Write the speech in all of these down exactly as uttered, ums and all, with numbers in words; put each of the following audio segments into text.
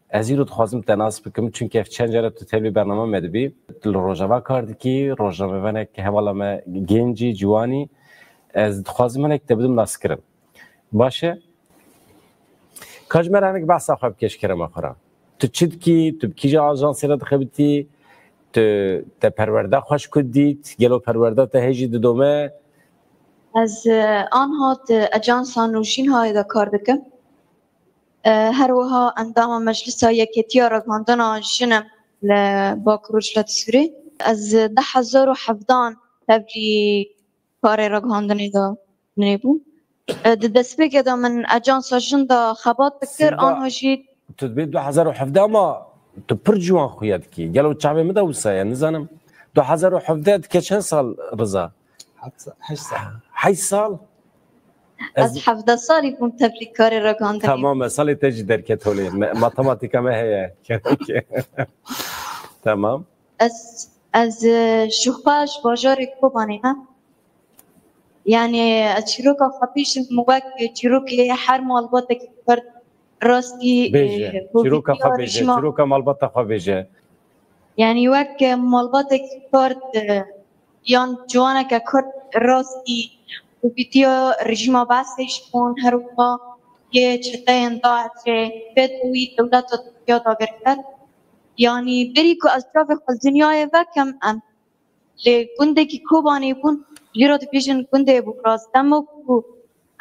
Ez îro dixwazim te nas bikim, çunke ev çend cara tu tevlî bernama me dibî. Tu li Rojava kar dikî, rojnamevanek hevala me gencî, ciwanî. Ez dixwazim hinek te bidim naskirin. Baş e? Ka ji me re hinek behsa xwe bike ji kerema xwe re. Tu çi dikî? Tu bi kîja ajansê re dixebitî? Tu te perwerda xwe ji ku dît? Gelo perwerda te hê jî didome? Ez, e, anha di Ajansa Nûjînhayê de kar dikim. E, her wiha endama Meclisa Yekêtiya Ragihandina Jin im li Bakur Rojhilat Sûrê. Ez di hezar û hevdehan tevlî karê ragihandinê de nêbûm. E, di destpêkê de min Ajansa Jin de xebat dikir, Sîda, anha jî tu dibê du hezar û hevdeh ma tu pir ciwan xuya dikî. Gelo çavê min de wisa ye, nizanim. Du hezar û hevdeh dike çend sal, Riza? Heft sa-, heşt sal. Heşt sal? Ez Ez hevdeh salî bûm tevlî karê ragihandinê. Tamam e, salê te jî derket holê. Me-, matematîka me heye. Tamam. Ez, ez, e, ji xwe ji bajarê Kobanê me. Yani, ez çîroka xwe bêjim, wek çîrokê her malbatekî Kurd rastî, Bêje. e, Çîroka xwe bêje. Çîroka malbata xwe bêje. Yani, wek malbatekî Kurd, e, yan ciwaneke Kurd rastî û vîdyo rejîma Beesê ji bon her wiha yê çeteyên DAIŞê pêt bûyî dewleta Tirkiya dagir kir. Yanî berî ku ez çavê xwe li dinyayê vekim, em li gundekî Kobanê bûn, jî re dibêjin gundê Bûkraz. Dema ku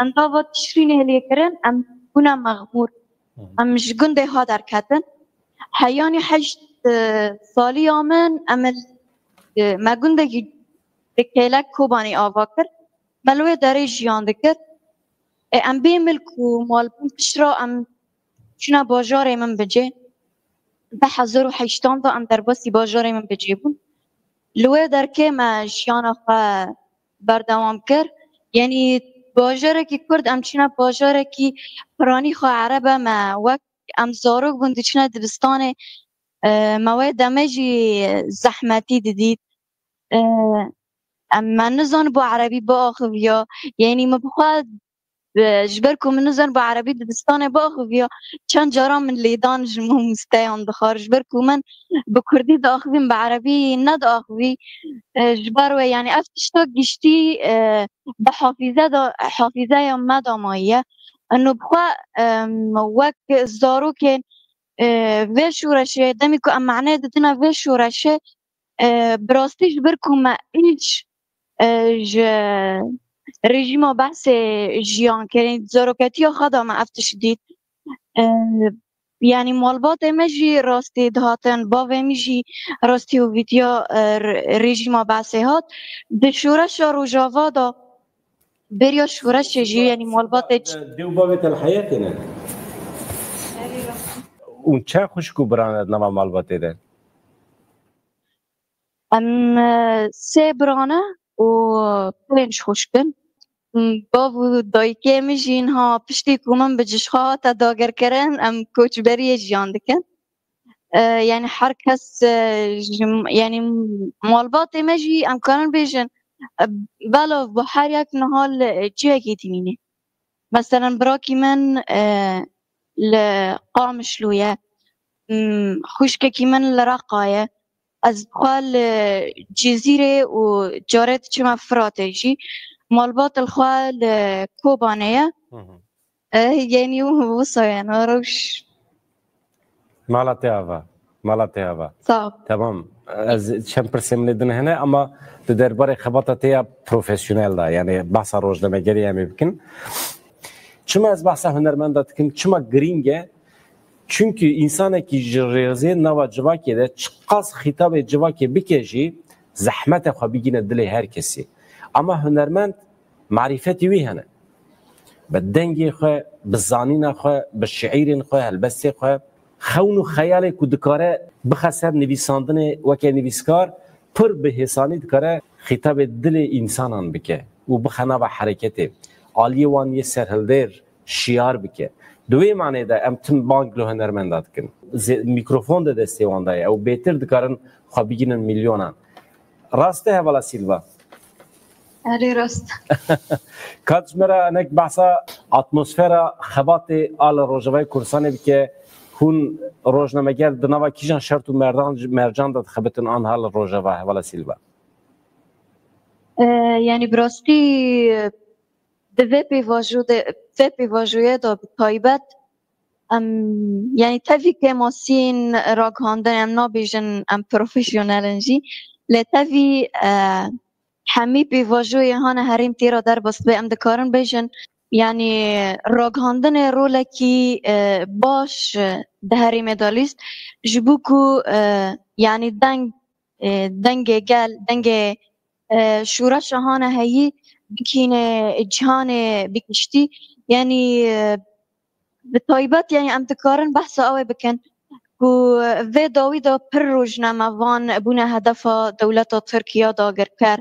endava Tişrînê lê kirin, em bûne mexmûr. Hı. Em ji gundê ha derketin. Heyanî heşt, e, saliya min, em li, e, me gundekî di kêlek Kobanê ava kir. Me li wê derê jiyan dikir. E, em bê milk û malbûn pişt re em çûne bajarê min bicê. Di hezar û heştan de em derbasî bajarê min bicê bûn. Li wê derkê me jiyana xwe berdewam kir. Yanî bajarekî Kurd, em çûne bajarekî piranî xwe erebe me. Wek em zarok bûn diçûne dibistanê, e, me wê demê jî zehmetî didît. E, em, me nizanibû erebî biaxiviya. Yanî min bi xwe, e, ji ber ku min nizanibû erebî dibistanê biaxiviya, çend caran min lêdan ji mamosteyan dixwar. Ji ber ku min bi kurdî diaxivîm, bi erebî nediaxivî. E, ji ber wê, yanî ev tişta giştî, e, bi hafîze de, hafîzeya me de maye. Eno bi xwe, em, wek zarokên, e, vê şoreşê, demî ku em mane didine vê şoreşê, e, bi rastî ji ber ku me hiç, e, ji rejîma Beesê jiyan kirin, zaroketiya xwe de me ev tişt dît. E, yanî malbatê me jî rastî dihatin, bavê min jî rastî û vîdya, e, re-, rejîma Beesê hat. Di şoreşa Rojava de beriya şoreşê jî, yanî malbatê ç- Dê û bavê te li heyetê ne? Û çend xwişk û bira ne di nava malbatê de? Em, e, sê bira ne û pênc xwişk in. Em, bav û dayikê min jî niha piştî ku min bi cih xwe hate dagirkirin, em koçberiyê jiyan dikin. E, yani her kes, e, ji, yani malbatê me jî em karin bêjin, e, belav bi her yek niha li cihekî dimîne. Meselen, birakî min, e, li Qamişlo ye, m, xwişkekî min li Reqa ye. Ez bi xwe li Cizîrê û carê diçime Firatê jî. Malbat li xwe li Kobanê ye. Hı hı. E, yanî wisa ye, ne rewş. Mala te ava. Mala te ava. Sağ ol. Tamam. Ez çend pirsê min ê din hene, ama di derbarê xebata te ya profesyonel de, yani bahsa rojnamegeriyê em ê bikin. Çima ez bahsa hunermenda dikim? Çima girîng e? Çünkü insanekî ji rêzê nava civakê de çiqas xîtabê civakê bike jî, zehmet e xwe bigîne dilê her kesî. Ama hunermend marîfetî wî hene. Bi dengê xwe, bi zanîna xwe, bi şiîrên xwe, helbestê xwe, xewn û xeyalê ku dikare bixe ser nivîsandinê weke nivîskar, pir bi hêsanî dikare xîtabê dilê însanan bike û bixe nava hereketê. Aliyê wan yê serhildêr şiyar bike. Di wê manê de em tim bang li hunermenda dikin. Zê-, mîkrofon di destê wan de ye. Ew bêtir dikarin xwe bigînin milyonan. Rast e, hevala Sîlva? Erê, rast. Ka tu ji me re hinek behsa atmosfera xebatê a li Rojavayê Kurdistanê bike, Hûn rojnameger di nava kîjan şert û merdan, mercan de dixebitin anha li Rojava, Hevala Silva? E, yanî bi rastî di vê pêvajo de, vê pêvajoyê de bi taybet em, yanî tevî kêmasiyên ragihandin em nabêjin em profesyonel in jî, lê tevî e, hemî pêvajoyê hane herêm têra derbas dibe em dikarin bêjin, yanî ragihandinê rolekî e, baş e, di herêmê de lîst, ji bo ku e, yanî deng e, dengê gel, dengê e, şoreşa hane heyî bikîne cîhanê bi giştî. Yanî e, bi taybet yanî em dikarin behsa ew ê bikin ku vê dawî de pir rojnamevan bûne hedefa dewleta Tirk ya dagirker.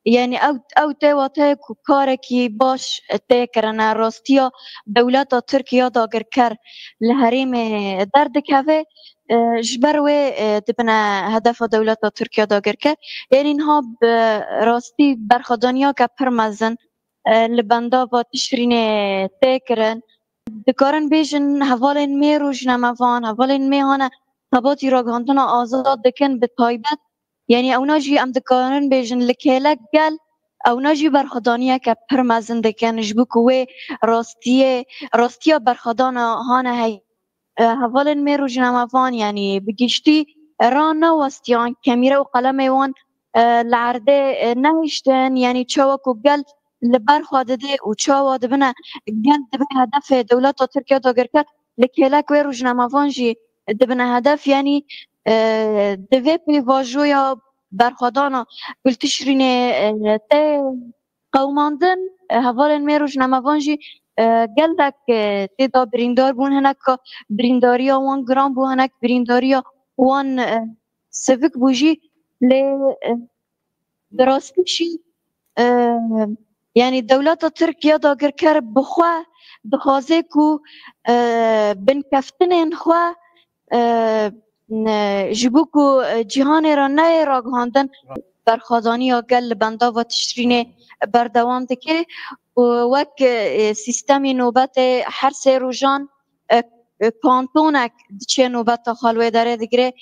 Yanî ew, ew tê wateyê ku karekî baş tê kirine, rastiya dewleta Tirk ya dagirker li herêmê derdikeve, e, ji ber wê e, dibine hedefa dewleta Tirk ya dagirker. Yanî niha bi rastî berxwedaniyeke pir mezin e, li bendava Tişrînê tê kirin. Dikarin bêjin hevalên me rojnamevan, hevalên me hane xebatî ragihandina azad dikin bi taybet. Yanî ewna jî em dikarin bêjin li kêlek gel, ewna jî berxwedaniyeke pir mezin dikin ji bo ku wê rastiyê, rastiya berxwedana hane hey. E, hevalên me rojnamevan, yanî bi giştî ra newestiyan, kemîre û qelemê wan e, li erdê e, nehiştin, yanî çawa ku gel li ber xwe dide û çawa dibine gel dibe hedefê dewleta Tirkiye dagirker, li kêlek wê rojnamevan jî dibine hedef, yanî e, di vê pêvajoya berxwedana ku li Tişrînê e, tê qewimandin, e, hevalên me rojnamevan jî e, gelek e, tê de birîndar bûn, hineka birîndariya wan giran bû, hinek birîndariya wan e, sivik bû jî, lê e, bi rastî jî e, yanî dewleta Tirk ya dagirker bi xwe dixwaze ku e, binkeftinên xwe e, ne, ji bo ku e, cîhanê re neyê ragihandin, berxwedaniya gel li bendava Tişrînê berdewam dike û wek e, sîstemê nobetê her sê rojan e, e, kantonek diçe nobeta xwe li wê derê digire.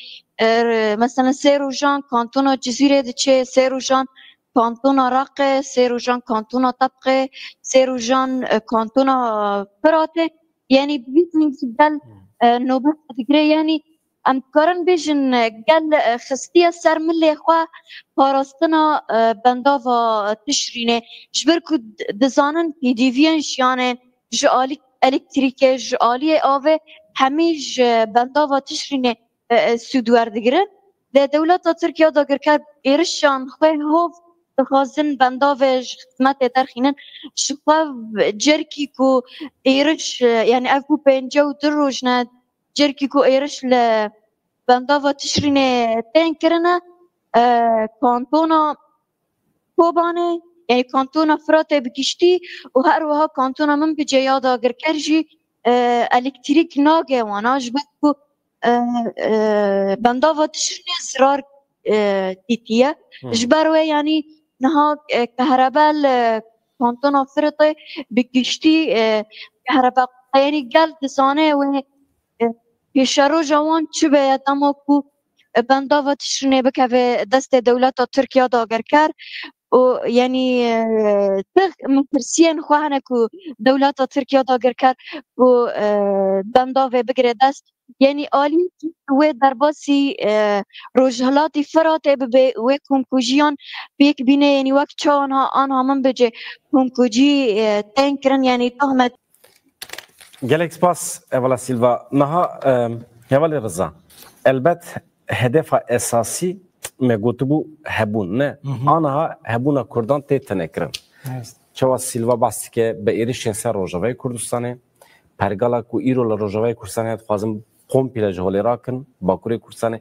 E, mesela sê rojan kantona Cizîrê diçe, sê rojan kantona Reqê, sê rojan kantona Tebqê, sê rojan e, kantona Firatê. Yanî bi vî dengî gel e, nobet digire. Yanî em dikarin bêjin e, gel e, xistiye ser milê xwe parastina e, bendava Tişrînê. Ji ber ku d- dizanin pêdiviyên jiyanê ji alî elektrîkê, ji aliyê avê hemî ji bendava Tişrînê e, e, sûd werdigirin. Lê dewleta Tirkiye dagirker êrişan xwe hov dixwazin bendavê ji xizmetê derxînin. Ji xwe cerkî ku êriş, e, yanî ev ku pêncî û du roj ne, cerkî ku êriş li bendava Tişrînê tên kirine, e, kantona Kobanê, yanî kantona Firatê bi giştî û her wiha kantona Minbicê ya dagirker jî e, elektrîk nage wana, ji ber ku e, e, bendava Tişrînê zirar e, dîtiye. Ji ber wê yanî niha e, kehrebe li kantona Firatê bi giştî e, kehrebe, yanî gel dizane wê e, pêşeroja wan çi be ya dema ku e, bendava Tişrînê bikeve destê dewleta Tirk ya dagirker û yanî e, ti metirsiyên xwe hene ku dewleta Tirk ya dagirker ku e, bendavê bigire dest. Yanî alî wê derbasî e, rojhilatî Firatê bibe, wê komkujiyan pêk bîne, yanî wek çawa anha, anha Minbicê komkujî e, tên kirin, yanî tohmet. Gelek spas, Hevala Silva. Niha e, Hevalê Riza, elbet hedefa esasî me gotibû hebûn, ne? Aniha hebûna Kurdan tê tenekirin. Çawa Silva behs dike bi êrişên ser Rojavayê Kurdistanê, pergala ku îro li Rojavayê Kurdistanê heye, dixwazin komple ji holê rakin, Bakurê Kurdistanê.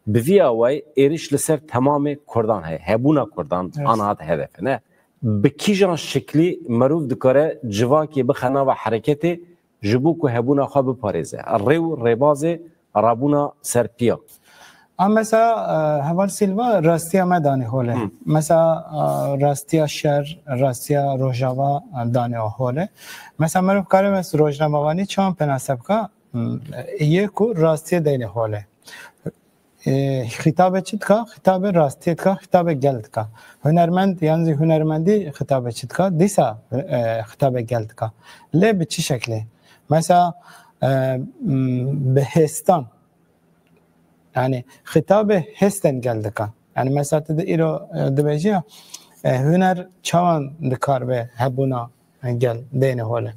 Bi vî awayî êriş li ser temamê Kurdan heye. Hebûna Kurdan aniha di hedefe, ne? Bi kîjan şiklî merov dikare civakê bixe nava hereketê ji bo ku hebûna xwe biparêze? Rê û rêbazê rabûna ser piya. A mesela e, Heval Silva rastiya me danî hole. Mesela e, rastiya şer, rastiya Rojava e, danî hole. Mesela merov kare mes rojnamevanî çawan penase bika? Yê ku rastiyê deynê holê. E, xîtabê çi dika? Xîtabê rastiyê dika, xîtabê gel dika. Hunermend yan zî hunermendî xîtabê çi dika? Dîsa, e, xîtabê gel dika. Lê bi çi şeklê? Mesela, e, m, bi hêstan. Yani xîtabê hêstên gel dika. Yani mesela tu di îro, e, dibêjî ya, e, huner çawan dikaribe hebûna gel deynê holê.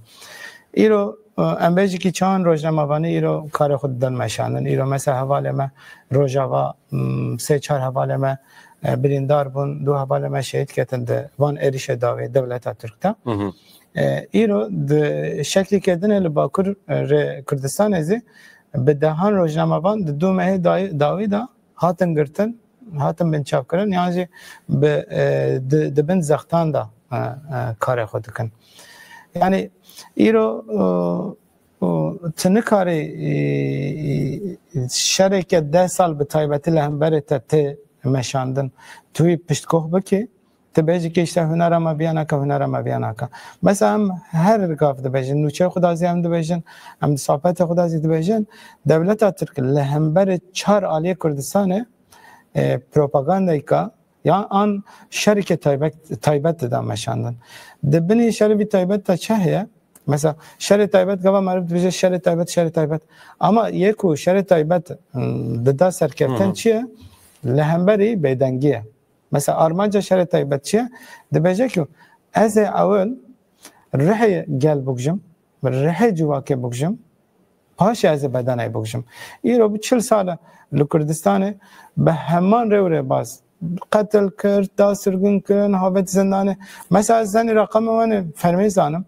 Îro, e, em bêjî kî çawan rojnamevanî îro karê xwe didin meşandin. Îro mesela hevalê me Rojava, m, sê çar hevalê me, e, birîndar bûn, du hevalê me şehîd ketin di van êrişê dawî dewleta Tirk de. Hı hı. E, îro di şeklî kedinê li Bakur, e, rê Kurdistanê zî bi dehan rojnamevan di du mehê dayî-, dawî de hatin girtin, hatin binçavkirin, yan jî bi, e, di, di bin zextan de, e, e, karê xwe dikin. Yani îro, e, e, tu nikarî, e, e, şereke deh sal bi taybetî li hemberê te tê meşandin, tu wî piştgoh bikî, tu bêjî ki işte hunera me viya nake, hunera me viya nake. Mesela em her gav dibêjin, nûçeyê xwe da zî em dibêjin, em di sohbetê xwe da zî dibêjin, dewleta Tirk li hemberê çar aliyê Kurdistanê, e, propagandayka ya an şereke taybet, taybet dida meşandin. Di binî şerê vî taybet de çi heye? Mesela şerê taybet gava meriv dibêje şerê taybet, şerê taybet. Ama yê ku şerê taybet, hmm, dida serkeftin Hı hı. çi ye? Li hemberî bêdengî ye. Mesela armanca şerê taybet çi ye? Dibêje ku ez ê ewil rihê gel bikujim, rihê civakê bikujim, paşê ez ê bedenê bikujim. Îro bi çil sal e li Kurdistanê bi heman rê û rêbaz qetil kir, da sirgûn kirin, havêt zindanê. Mesela ez tenê reqemê wan ê fermî zanim.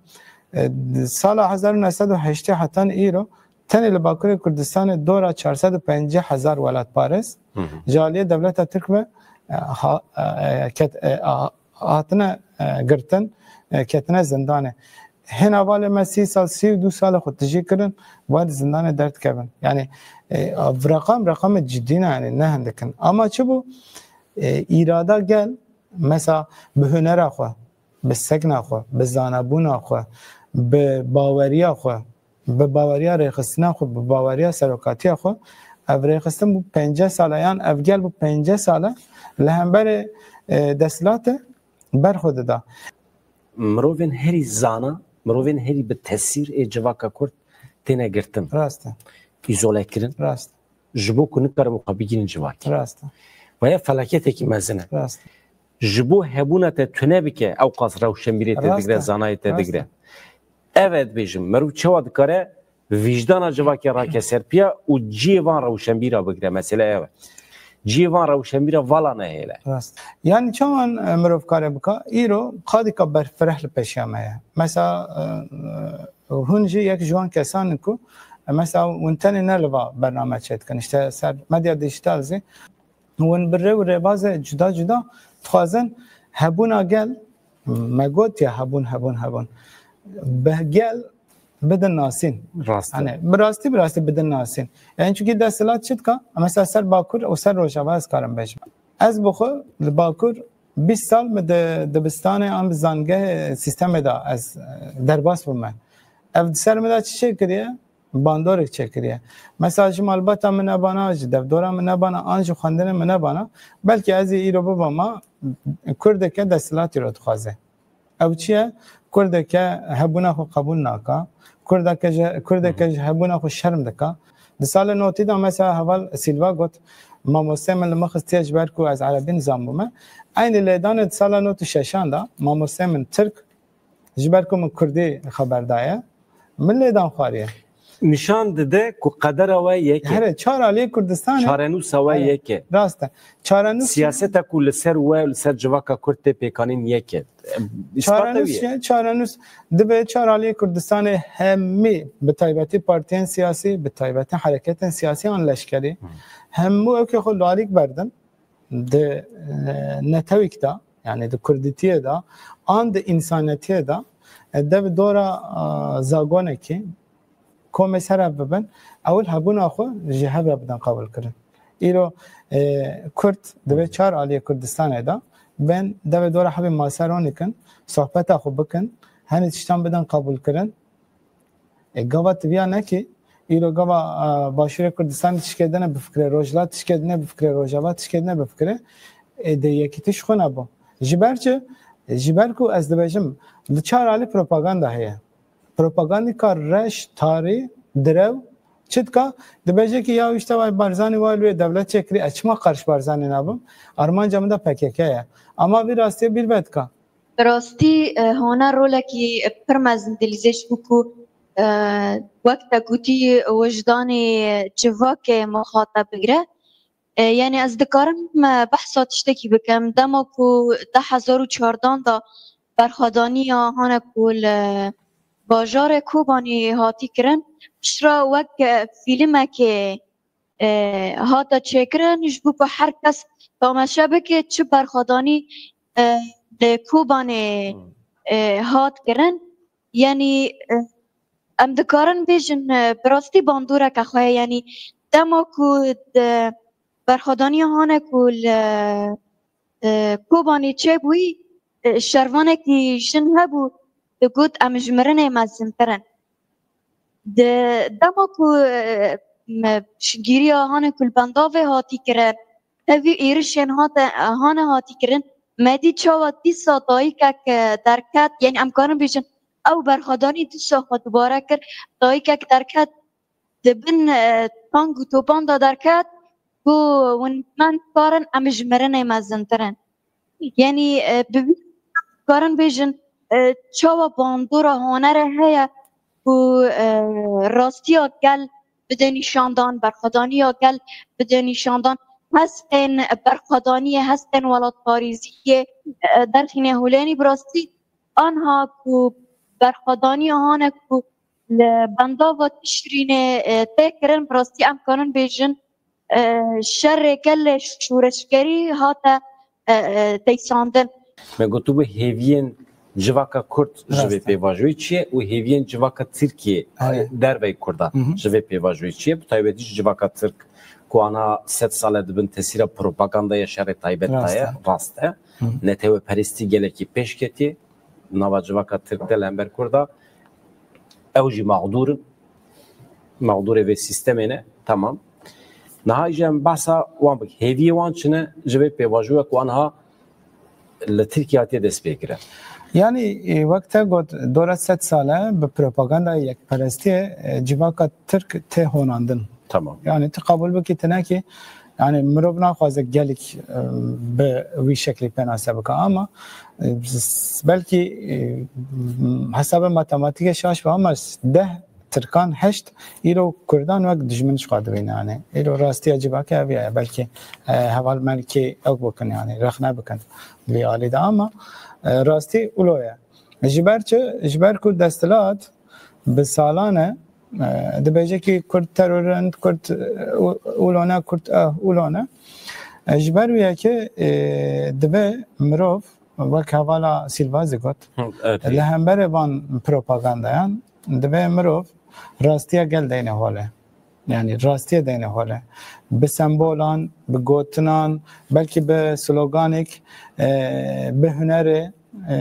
E, sala hezar û neh sed û heştê hetan îro tenê li Bakurê Kurdistanê dora çar sed û pêncî hezar welatparêz Hı hı. ji aliyê dewleta Tirk ve, e, ha-, e, ket-, e, a-, hatine, e, girtin, e, ketine zindanê. Hêna valê me sî sal, sî û du sal xwe tijî kirin, va di zindanê derdikevin. Yani, e, ev reqam, reqamê cidî ne, yani ne hindik in. Ama çi bû? E, îrada gel, mesela bi hunera xwe, bi sekna xwe, bi zanabûna xwe, bi baweriya xwe, bi baweriya rêxistina xwe, bi baweriya serokatiya xwe, ev rêxistin bû pêncî sala, yan ev gel bû pêncî sala li hemberê, e, desthilatê ber xwe dida. Mirovên herî zana, mirovên herî bi tesîr ê civaka Kurd têne girtin. Rast e. Îzole kirin. Rast. Ji bo ku nikarin xwe bigihînin civakê. Rast e. Ve ya felaketekî mezin e. Rast e. Ji bo hebûna te tune bike, ew qas rewşenbîrê te Rast digre, e. zanayê te Rast digre. e. Ev e dibêjim, meriv çawa dikare vîjdana civakê rake ser piya û cihê van rewşenbîra bigire. Mesele ev e. Cihê van rewşenbîra vala nehêle. Rast. Yani çawan, e, mirov kare bika, îro qadîka berfireh li pêşiya me ye. Mesela, e, e, hûn jî yek ji wan kesan in ku, e, mesela hûn tenê ne li va bername çêdikin. İşte ser medya dijital zî hûn bi rê û rêbazê cuda cuda dixwazin hebûna gel, me got ya hebûn, hebûn, hebûn. Bi gel bidin nasîn. Rast e. Hani bi rastî, bi rastî bidin nasîn. Yani çünkü desthilat çi dika? Mesela ser Bakur û ser Rojava ez karim bêjim. Ez bi xwe li Bakur bîst sal min di dibistanê an bi zangehê sîstemê de ez, e, derbas bûme. Ev di ser min de çi çêkiriye? Bandorek çêkiriye. Mesela ji malbata min nebana, ji devdora min nebana, an ji xwendinê min nebana, belkî ez ê îro bibama Kurdeke desthilatî ro dixwaze. Ew çi ye? Kurdeke hebûna xwe qebûl naka. Kurdeke ji, Kurdeke ji hebûna xwe şerm dika. Di sala notî de mesela heval Silva got, mamostê min li min xistiye ji ber ku ez erebî nizan bûme. Eynî lêdanê di sala not û şeşan de mamostê min Tirk, ji ber ku min Kurdî xeber daye, min lêdan xwariye. Nîşan dide ku qedera we yek e. Here, çar aliyê Kurdistanê. Çarenûsa we Here, yek e. Rast e. Çarenûs Siyaseta ku li ser we, li ser civaka Kurd tê pêkanîn yek e. Îspata wî Çarenûs ye. ye, çarenûs dibe çar aliyê Kurdistanê hemî, bi taybetî partiyên siyasî, bi taybetî hereketên siyasî an leşkerî, Hı. hemû ewkê xwe li alîk berdin. Di, e, netewîk de, yani di kurdîtiyê de, an di însanetiyê de, e, dev dora, e, zagonekî komê ser hev bibin, ewil hebûna xwe ji hev re bidin qebûlkirin. Îro, e, Kurd di vê çar aliyê Kurdistanê de bên devê dora hebê ma ser wan dikin, sohbeta xwe bikin, henî tiştan bidin qebûlkirin. E, gava tu viya nekî, Îro gava, e, Başûrê Kurdistanê tişkê din e bifikire, Rojhilat tişkê din e bifikire, Rojava tişkê din e bifikire. E, de yekîtî ji xwe nebû. Ji ber çi? Ji ber ku ez dibêjim, li çar alî propaganda heye. Propagandîka reş, tarî, direw, çi dika? Dibêje ki ya işte vay Barzanî wa li wê dewlet çêkirî, ez çima qarş Barzanî nabim? Armanca min de P K K ye. Ama vî rastiyê bîr vedika. Bi rastî, e, hane rolekî pir mezin dilîzê ji bo ku, e, wek te gotî, wijdanê civakê muxatab bigire. E, yani ez dikarim, e, behsa tiştekî bikim. Dema ku du hezar û çardan de berxwedaniya hane ku li bajarê Kobanê hatî kirin, piştre wek, e, fîlmekê, e, hate çêkirin, ji bo ku her kes tamaşe bike çi berxwedanî, e, li Kobanê, Hmm. e, hat kirin. Yani, e, em dikarin bêjin, e, bi rastî bandoreke xwe ye. Yani dema ku di berxwedaniya hane ku li, e, Kobanê çêbûyî, e, şervanekî jin hebû, digot, em ji mirinê mezintir in. Di dema ku, e, me piştgiriya hane ku li bendavê hatî kirin, hevî êrişên hate, hane hatî kirin, me dî çawa dîsa dayikek, e, derket, yani em karin bêjin, ew berxwedanî dîsa xwe dubare kir, dayikek derket, di bin, e, tang û topan de derket, ku hûn, me dikarin, em ji mirinê mezintir in. Yani, e, bi vî karin bêjin, e, çawa bandora honere heye ku, e, rastiya gel bide nîşandan, berxwedaniya gel bide nîşandan, hestên berxwedaniyê, hestên welatparêziyê, e, derxîne holê. Yanî bi rastî anha ku berxwedaniya hane ku li bendava Tişrînê, e, tê kirin, bi rastî em karin bêjin, e, şerê gelê şoreşgerî hate, e, e, teysandin. Me gotibû hêviyên civaka Kurd ji vê Rast e. pêvajoyê çi ye û hêviyên civaka Tirkiyê, Erê. derveyî Kurdan Hı hı. ji vê pêvajoyê çi ye? Bi taybetî ji civaka Tirk ku ana sed sal e dibin tesîra propagandaya şerê taybet Rast daye, e. rast e. Hı hı. Netewperestî gelekî pêş ketiye nava civaka Tirk de li hember Kurda. Ew jî mexdûr in. Mexdûrê vê sîstemê ne. Temam. Niha jî em behsa wan bikin. Hêviyê wan çi ne? Ji vê pêvajoya ku aniha li Tirkiye hatiye destpêkirin. Yani, e, wek te got, dora sed sal e bi propagandaya yekperestiyê, e, civaka Tirk tê honandin. Tamam. Yani, tu qebûl bikî, tu nekî, yani, mirov naxwaze gelek, e, bi wî şeklî pênase bike. Ama, e, s-, belkî, e, hesabê matematîkê şaş be, ama deh Tirkan heşt îro Kurdan wek dijmin ji xwe dibîne, yani. Îro rastiya civakê ev ye, belkî, e, heval melkî ew bikin, yani, rexne bikin vî alî de, ama, e, rastî ulo ye. Ji ber çi? Ji ber ku desthilat bi salan e, e, dibêje ki Kurd teror in, Kurd, e, u-, ulo ne, Kurd, eh, ulo ne. E, ji ber wî yekê, e, divê mirov, wek hevala Sîlva zî got, Hı, evet, li hemberê van propagandayan, divê mirov rastiya gel deyne holê. Yani rastiye deyne holê. Bi sembolan, bi gotinan, belkî bi sloganik, e, bi hunerê, e,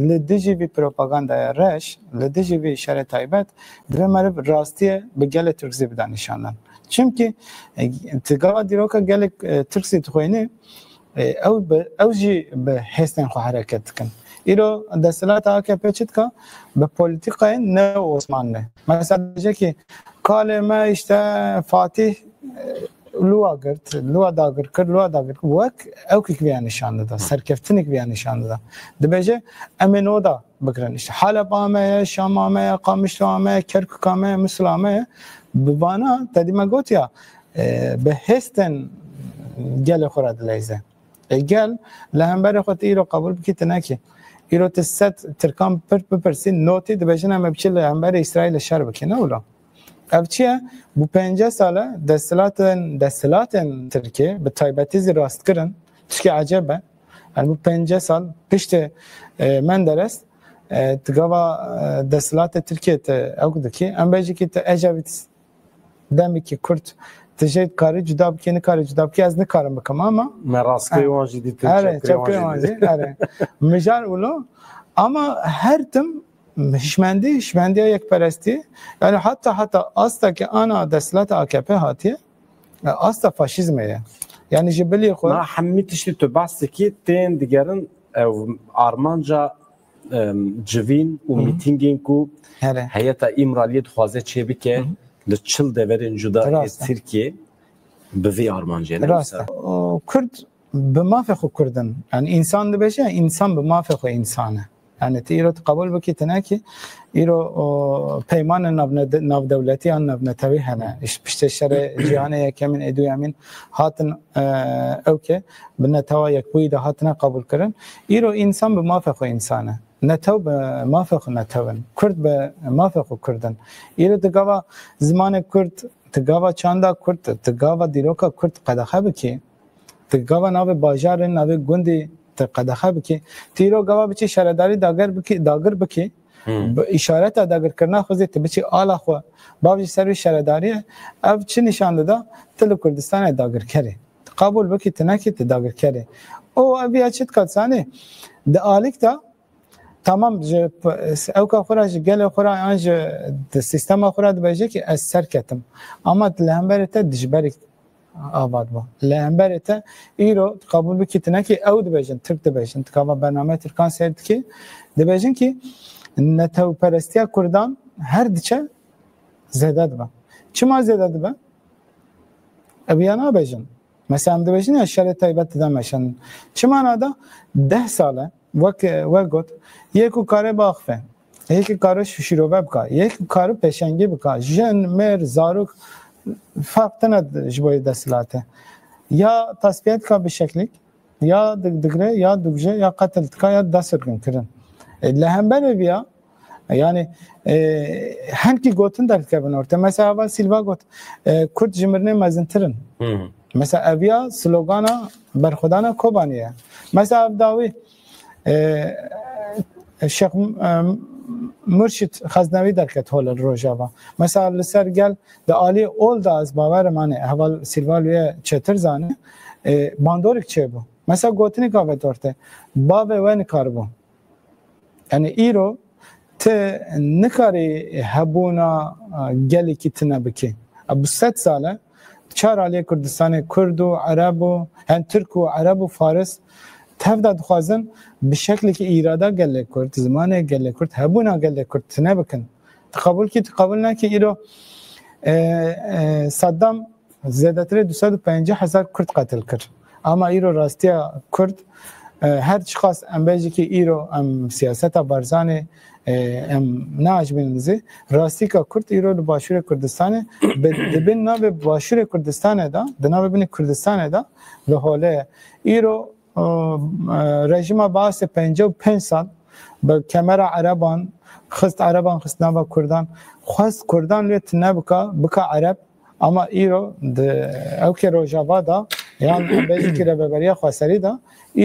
li dijî vî propagandaya reş, li dijî vî şerê taybet, divê meriv rastiye bi gelê Tirk zî bida nîşandan. Çimkî, e, tu gava dîroka gelê, e, Tirk zî dixwînî, e, ew bi, ew jî bi hêstên xwe hereket dikin. Îro desthilata A K P çi dika? Bi polîtîkayên neo Osmanlî. Mesela dibêje ki kalê me işte Fatih, e, lûwa girt, lûwa dagir kir, lûwa dagir kir. Wek ewkik viya nîşan dida, serkeftinik viya nîşan dida. Dibêje em ê noda bigirin. İşte Haleba me ye, Şama me ye, Qamişloa me ye, Kerkuka me ye, Misula me ye. Bi vana te dî me gotiya, e, bi hêstên gelê xwe re dileyze. E, gel, li hemberê xwe tu îro qebûl bikî, tu nekî. Îro tu sed Tirkan pir bipirsî, notî dibêjin em ê biçin li hemberê Îsraîlê şer bikî, ne wilo? Ev çi ye? Bu pêncî sal e, desthilatên, desthilatên Tirkiyê, bi taybetî zî rastkirin, tişkî ecêb e. Yani bu pêncî sal piştê, e, Menderes, e, tu gava, e, desthilatê Tirkiyê tu ew dikî, em bêjî ki tu Ecevît demekî kurt tu jê dikarî cuda bikî, nikarî cuda bikî, ez nikarim bikim ama Me rastgirê wan jî dîtin, Erê, çepgirê wan jî dîtin. Erê. Mijar wilo. Ama her tim hişmendî, hişmendiya yekperestî, yani hatta hatta asta ke ana desthilata A K P hatiye, e, asta faşîzmê ye. Yani ji bilî xwe. Na hemî tiştî tu behs dikî tên digerin ew armanca, em, civîn û Hı hı. mîtîngên ku Here. heyeta Îmraliyê dixwaze çê bike Hı hı. li çil deverên cuda ê Rast e. Tirkiyê bi vî armancê ne Rast wisa? e. O Kurd bi mafê xwe Kurd in. Yani însan dibêje, însan bi mafê xwe însan e. Yani tu îro tu qebûl bikî, tu nekî, îro o peymanên navne-, navdewletî yan navnetewî hene. Îş-, piştê şerê cîhanê yekemîn ê duyemîn hatin, e, ew ke bi netewa yekbûyî de hatine qebûlkirin. Îro însan bi mafê xwe însan e. Netew bi mafê xwe netew in. Kurd bi mafê xwe Kurd in. Îro tu gava zimanê Kurd, tu gava çanda Kurd, tu gava dîroka Kurd qedexe bikî, tu gava navê bajarê, navê gundî tu qedexe bikî, tu îro gava biçî şaredarî dager bikî, dagir bikî, Hmm. bi îşareta dagirkirina xwe zî tu biçî ala xwe, bavêjî ser wî şaredariyê, ev çi nîşan dida? Tu li Kurdistanê dagirker î. Tu qebûl bikî, tu nekî, tu dagirker î. Û ev ya çi dika zanî? Di alîk de, tamam, ji p-, ewka xwe re, ji gelê xwe re, yan ji di sîstema xwe re dibêje ki ez serketim. Ama li hemberê te dijberî ava dibe. Li hemberê te îro qebûl bikî, tu nekî, ew dibêjin, Tirk dibêjin, tu gava bernameyê Tirkan seyr dikî, dibêjin ki netewperestiya Kurdan her diçe zêde dibe. Çima zêde dibe? Ev ya nabêjin. Mesela em dibêjin ya şerê taybet dide meşin. Çima nada? Deh sal e, wek, wek got, yê ku kare biaxife, yê ku kare şîrove bika, yê ku kare pêşengî bika, jin, mêr, zarok, ferq tine ji bo yê desthilatê. Ya tasfiye dika bi şeklîk, ya di-, digre, ya dikuje, ya qetil dika, ya da sirgin kirin. E, li hemberê viya, yani, e, henkî gotin derdikevin orte. Mesela heval Silva got, e, Kurd ji mirinê mezintir in. Hmm. Mesela ev ya slogana berxwedana Kobanî ye. Mesela ev dawî, e, Şêx, e, Murşid Xeznewî derket hol li Rojava. Mesela li ser gel di aliyê ol de ez bawerim, hani heval Silva li wê çêtir zanî, e, bandorek çêbû. Mesela gotinê gavê dortê, bavê we nikaribû. Yani îro tu nikarî hebûna, e, gelekî tune bikî. E, bi sed sal e, çar aliyê Kurdistanê Kurd û Ereb û, yani Tirk û Ereb û Faris tevda dixwazin bi şeklekî îrada gelê Kurd, zimanê gelê Kurd, hebûna gelê Kurd tune bikin. Tu qebûl kî, tu qebûl nekî îro, e, e, Saddam zêdetirê du sed û pêncî hezar Kurd qetil kir. Ama îro rastiya Kurd, e, her çiqas em bêjî ki îro em siyaseta Barzanê, e, em neajibînin zî, rastîka Kurd îro li Başûrê Kurdistanê, bi, di bin navê Başûrê Kurdistanê de, di navê binê Kurdistanê de li hole ye. Îro, e, rejîma Baasê pêncî û pênc sal bi kemera Ereban xist, Ereban xist nava Kurdan, xwest Kurdan lê tune bika, bika Ereb, ama îro di ewkê Rojava de, yan em bêjin ki Rêveberiya Xweserî de,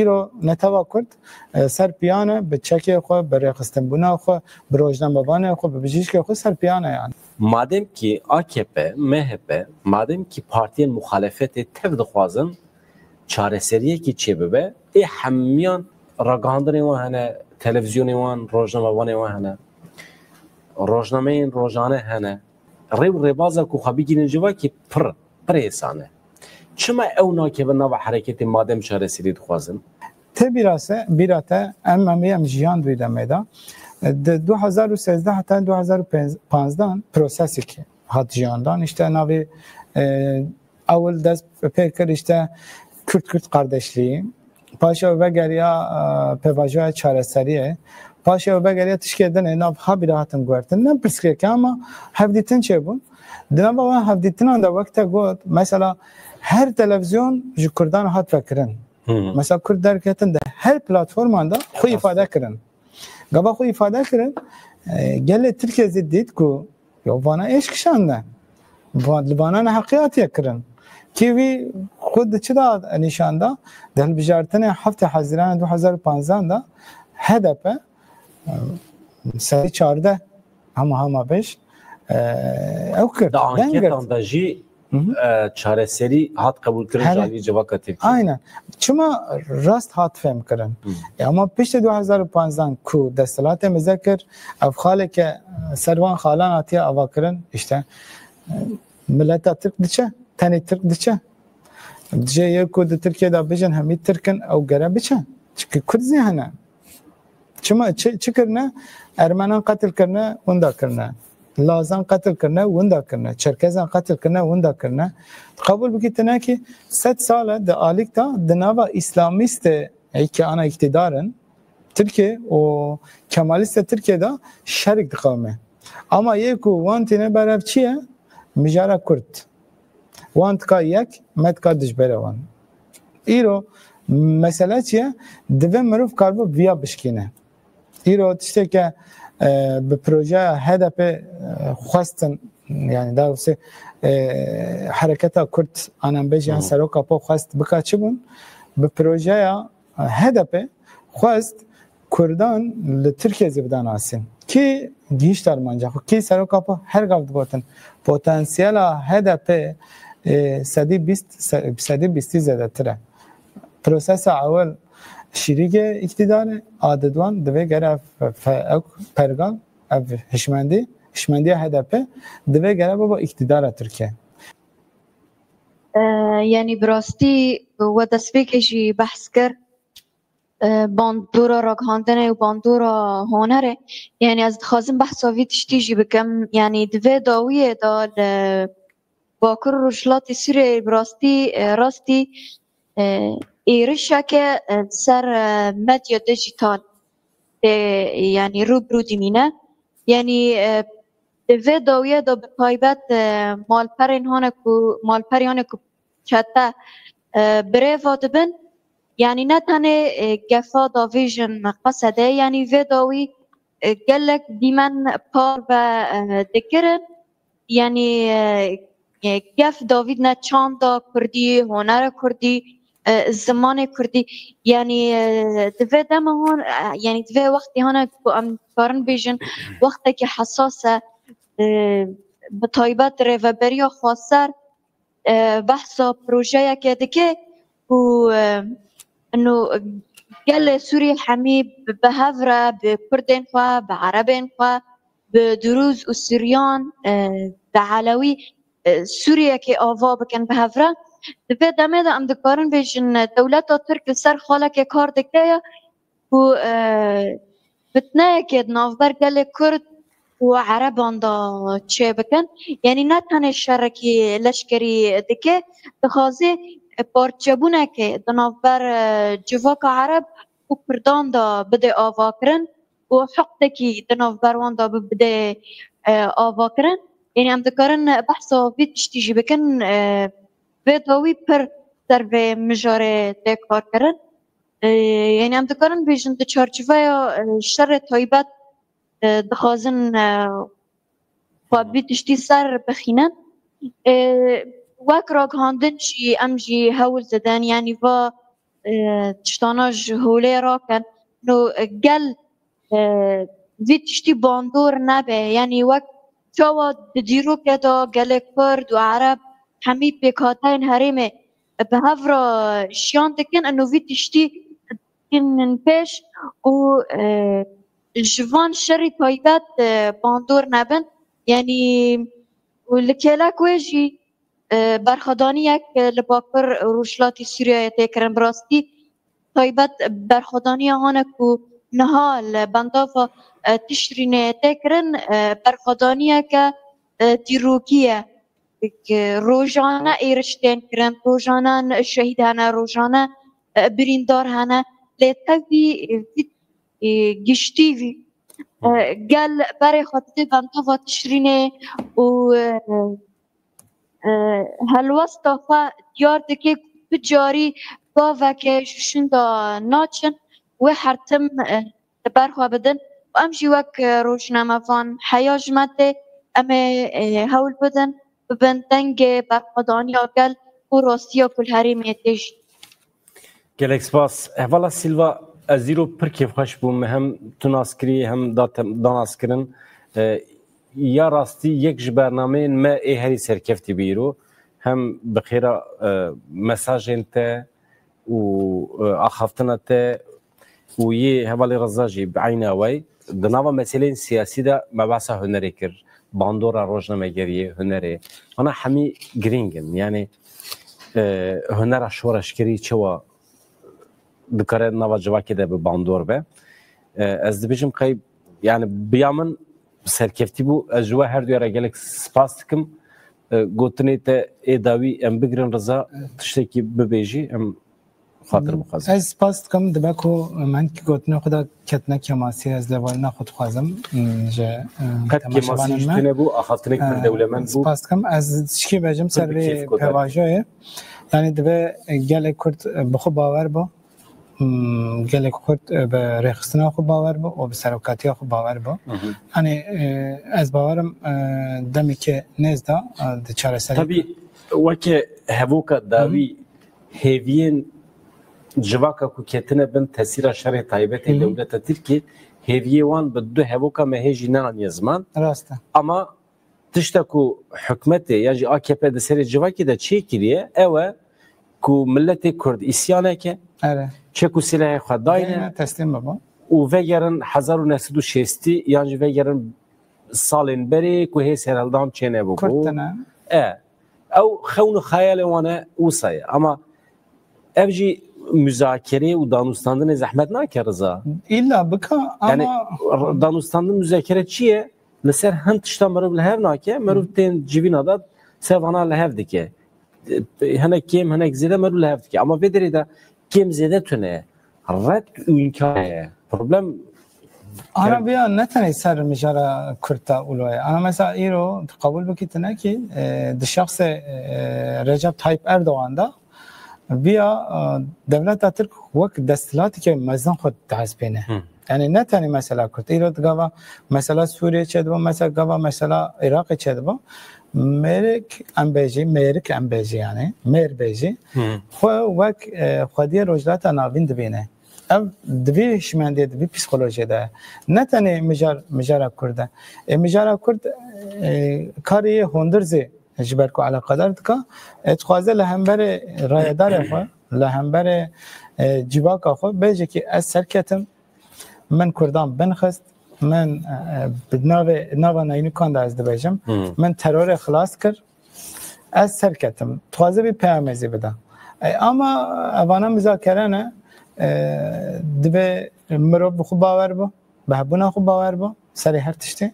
îro netewa Kurd, e, ser piyan e, bi çekê xwe, bi rêxistinbûna xwe, bi rojnamevanê xwe, bi bijîşkê xwe ser piyan e yani. Madem ki A K P, M H P, madem ki partiyên muxalefetê tev dixwazin çareseriyekî çêbibe, ê hemiyan ragihandinên wan hene, televîzyonên wan, rojnamevanên wan hene, rojnameyên rojane hene, rê û rêbaza ku xwe bigihînin civakê pir, pir êsan e. Çima ew nakevin nava hereketê madem çareserî dixwazin? Tê bîra se, bîra te, em, em, em jiyan di wî demê de. Di du hezar û sêzdeh heta du hezar û panzdeh prosesek hat jiyan dan. İşte navê, e, ewil dest pê kir, işte Kürt-Kürt kardeşliği. Paşa vegeriya, e, pêvajoya çareseriyê. Paşa vegeriya tişkê dinê nav ha bîra hatin guhertin. Ne pirsgirêk e ama hevdîtin çêbûn. Di nava wan hevdîtinan de wek te got, mesela her televîzyon ji Kurdan hat vekirin. Hı. Mesela Kurd derketin de her platforman de xwe Rast. îfade kirin. Gava xwe îfade kirin, e, gelê Tirkiye zî dît ku yo vana êş kişande. Va-, li vana neheqiyatiye kirin. Kî wî xwe di çi da nîşan da? Di hilbijartinê heftê Hezîranê du hezar û panzdeh de H D P, e, serî çardeh hema hema beş, e, ew kir. Di anketan de jî Hı hı. e, çareserî hat qebûlkirin Here. ji alî civaka Tirkiyê. Aynen. Çima rast hat fêmkirin? Hı. E, ama piştî du hezar û panzdeh ku desthilatê mize kir, ev xaleke ser van xalan hatiye avakirin, işte, e, mileta Tirk diçe, tenê Tirk diçe. Dijê yê ku di Tirkiye de bijin hemî Tirk in, ew gere biçe. Çimkî Kurd zî hene. Çima, çi, çi kirine? Ermenan qetil kirine, winda kirine. Lazan qetil kirine, winda kirine. Çerkezan qetil kirine, winda kirine. Qebûl bikî, tinekî sed sal e di alîk de di nava îslamîstê ê ke ana îktîdar in, Tirkiye û kemalîstê Tirkiye de şerik diqewime. Ama yê ku wan tîne ber ev çi ye? Mijara Kurd. Wan dika yek, me dika dijbere wan. Îro mesele çi ye? Divê mirov karibe viya bişkîne. Îro tiştê ke, e, bi projeya H D P, e, xwestin, yani daha doğrusu, e, hereketa Kurd, anan bêjî yan Hı. Seroka Po xwest bika çi bûn? Bi projeya H D P xwest Kurdan li Tirkiye zî bida nasîn. Kî gihîşt armanca xwe, kî Seroka Po her gav digotin, potansiyela H D P, e, sedî bîst, se-, sedî bîstî zêdetir e. Prosesa ewil şîrîgê îktîdarê, a didwan divê gere fe-, fe-, ew pergal, ev hişmendî, hişmendiya H D P divê gere bibe îktîdara Tirkiye. E, yanî bi rastî we destpêkê jî behs kir, e, bandora ragihandinê û bandora honerê. Yanî ez dixwazim behsa vî tiştî jî bikim. Yanî di vê dawiyê de li Bakur û Rojhilatê Sûriyeyê bi rastî, e, rastî, e, êrişeke, e, ser, e, medya dijîtal tê, yanî rû bi rû dimîne. Yanî, e, di vê dawiyê de bi taybet, e, malperên hane ku, malperê hane ku çete, e, birêva dibin, yanî ne tenê, e, gefa davêjin qesede, yanî vê dawî, e, gelek dîmen parve, e, dikirin. Yanî, e, e, gef davîdine çanda kurdî, honera kurdî, e, zimanê kurdî. Yanî, e, di vê dema hon, e, yanî di vê wextê hane ku em karin bêjin wextekî hesas e, e, bi taybet rêveberiya xweser, e, behsa projeyeke dike ku, e, ino gelê Sûrî hemî bi, bi hev re bi Kurdên xwe, bi Erebên xwe, bi Durûz û Suryan, e, bi Elewî, e, Sûriyekê ava bikin bi hev re. Di vê demê de em dikarin bêjin, e, dewleta Tirk li ser xalekê kar dike ye ku, e, fitneyekê di navber gelê Kurd û Ereban de çêbikin. Yanî ne tenê şerekî leşkerî dike, dixwaze, e, parçebûnekê di navber, e, civaka Ereb û Kurdan de bide avakirin û hiqdekî di navber wan de bi-, bide, e, avakirin. Yanî em dikarin behsa vî tiştî jî bikin, e, vê dawî pir ser vê mijarê tê karkirin. E, yanî em dikarin bêjin di çarçoveya, e, şerê taybet, e, dixwazin, e, xwe vî tiştî ser bixînin. E, wek ragihandin jî em jî hewl didin, yanî va, e, tiştana ji holê rakin. No, e, gel, e, vî tiştî bandor nebe, yanî wek çawa di dîrokê de gelê Kurd û Ereb hemî pêkhateyên herêmê bi hev re jiyan dikin, ino vî tiştî tînin pêş û, e, ji van şerî taybet, e, bandor nebin. Yanî û li kêlek wê jî, e, berxwedaniyek, e, li Bakur û Rojhilatê Sûriyeyê tê kirin. Bi rastî taybet berxwedaniya hane ku niha li bendava, e, Tişrînê tê kirin, e, berxwedaniyeke, e, dîrokî ye. Rojane êriş tên kirin, rojane şehîd hene, rojane, e, birîndar hene. Lê tevî, e, vî, e, giştî vî, e, gel berê xwe didê bendava Tişrînê û, e, e, helwesta xwe diyar dike ku tu carî gaveke ji şûnda naçin, wê her tim, e, li ber xwe bidin. Û em jî wek, e, rojnamevan heya ji me tê, em ê, e, hewl bidin, bibin dengê berxwedaniya gel û rastiya ku li herêmê tê jî. Gelek spas. Hevala Silva, ez îro pir kêfxweş bûm. Hem tu nas kirî, hem da te-, da nas kirin. E, ya rastî yek ji bernameyên me ê herî serkeftî bû îro. hem bi xêra e, mesajên te û e, axaftina te û yê hevalê Reza jî bi eyna wê di nava meseleyên siyasî de me behsa hunerê kir, bandora rojnamegeriyê, hunerê. Ana hemî girîng in. Yanî e, hunera şoreşgerî çawa dikare nava civakê de bi bandor be. E, ez dibêjim qey, yani biya min serkeftî bû. Ez ji we her duya re gelek spas dikim. E, gotinê te ê dawî em bigirin Riza, tiştekî bibêjî, em xatir bixwazin. Ez spas dikim, dibe ku min ki gotinê xwe de ketine kemasî, ez levalina xwe dixwazim, mm, ji, e, Qet kemasî temaşevanên ji me. Tune bû, axaftinek pir E, dewlemend bû. Spas dikim, ez tişkî bêjim ser vê pêvajoyê. Yani dibe gelek Kurd, e, bi xwe bawer bo. Hmm, gelek Kurd, e, bi rêxistina xwe bawer bo û bi serokatiya xwe bawer bo. Hı hı. Hani, e, ez bawerim, e, demeke nêz de, e, di çareserî. Tabii, weke hevoka dawî hêviyên civaka ku ketine bin tesîra şerê taybetê Hı hı. dewleta Tirkiyê, hêviyê wan bi du hevoka me hê jî neaniye ziman. Rast e. Ama tişta ku hikûmetê ya jî A K P di serê civakê de çêkiriye, ew e ku miletê Kurd îsyan neke, Erê. çek û silehê xwe dayne Dayne, teslîm bibo. û vegerin hezar û neh sed û şêstî yan jî vegerin salên berê ku hê serhildan çênebûbû. Kurd tine. E, ew xewn û xeyalê wan e wisa ye. Ama ev jî muzakerê û danûstandinê zehmet nake Riza. Îlla bika Yani ama r- danûstandin muzakere çi ye? Li ser hin tişta meriv li hev nake, meriv tên civîna de sevana li hev dike. Hinek kêm, hinek zêde meriv li hev dike. Ama vê derê de kêm zêde tune ye. Red û înkar ye. Problem Ana viya ne tenê ser mijara Kurd de ûlo ye. Ana mesela îro tu qebûl bikî tu nekî, e, di şexsê, e, Recep Tayyip Erdogan de viya, e, dewleta Tirk wek desthilateke mezin xwe dihesibîne. Hı. Yani ne tenê mesela Kurd. Îro di gava mesela Sûriyê çêdibo, mesela gava mesela Iraqê çêdibo. Mêrik em bêjî, mêrik em bêjî yani, mêr bêjî. Hı. Xwe wek, e, xwediyê Rojhilata Navîn dibîne. Ev di vî şimendiyê, di vî psîkolojiyê de ye. Ne tenê mijar, mijara Kurd e. Ê, mijara Kurd, e, karê yê hundir zî ji ber ku eleqedar dika, ê, dixwaze li hemberê rayedarê xwe, li hemberê, e, civaka xwe bêje ki ez serketim, min Kurdan binxist, min, e, bi navê, nava neynikan de ez dibêjim, Hmm. min terorê xilas kir, ez serketim. Dixwaze vî peyamê zî bide. E, ama evana muzakere ne, e, divê mirov bi xwe bawer bo, bi hebûna xwe bawer bo, serê her tiştê.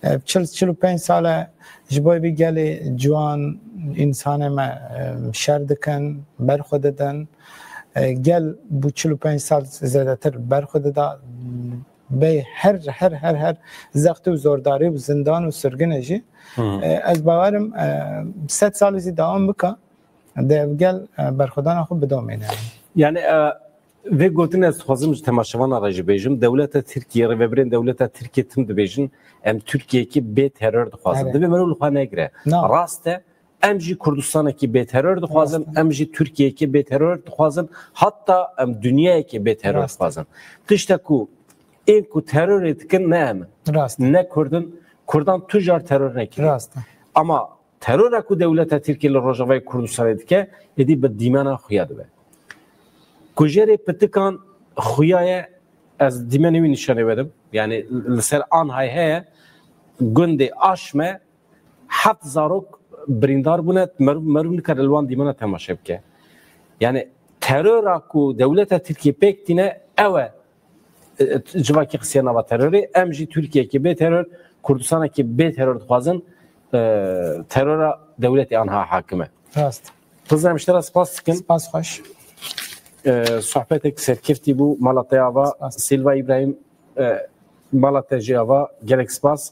E, çil, çil û pênc sal e ji bo vî gelê ciwan, însanê me, e, şer dikin, ber xwe didin. E, gel bû çil û pênc sal zêdetir ber xwe dida. Bey her, her, her, her zextî û zordarî û zindan û sirgine jî, Hı. e, ez bawerim, e, sed salî zî dewam bika, devgel, e, berxwedana xwe bidomîne. Yani, e, vê gotinê ez dixwazim ji temaşevana re jî bêjim. Dewleta Tirkiye, rêvebirên dewleta Tirkiye tim dibêjin, em Tirkiyeyekî bê teror dixwazin. Evet. Divê meriv li xwe negire. Na. Rast e, em jî Kurdistanekî bê teror dixwazin, Rast e. em jî Tirkiyeyekî bê teror dixwazin, hatta em dinyayekî bê teror Rast e. dixwazin. Tişta ku ên ku terorê dikin ne em in. Rast e. Ne Kurd in, Kurdan tu jar teror nekiriye. Rast e. Ama terora ku dewleta Tirkiye li Rojavayê Kurdistanê dike, êdî bi dîmena xuya dibe. Kujerê pitikan xuya ye, ez dîmenê wî nîşanê we dim. Yani li ser Anhay heye, gundê Aşme, heft zarok birîndar bûne, meriv, meriv nikare li wan dîmena temaşe bike. Yani terora ku dewleta Tirkiye pêk tîne, ew e, e, civakî xistiye nava terorê. Em jî Tirkiyeyekî bê teror, Kurdistanekî bê teror dixwazin, e, terora dewletê anha hakim e. Rast. Pizra em ji te re spas dikin. Spas xweş. E, sohbetek serkeftî bû, mala te ava, Spas. Silva Îbrahîm, e, mala te jî ava, gelek spas.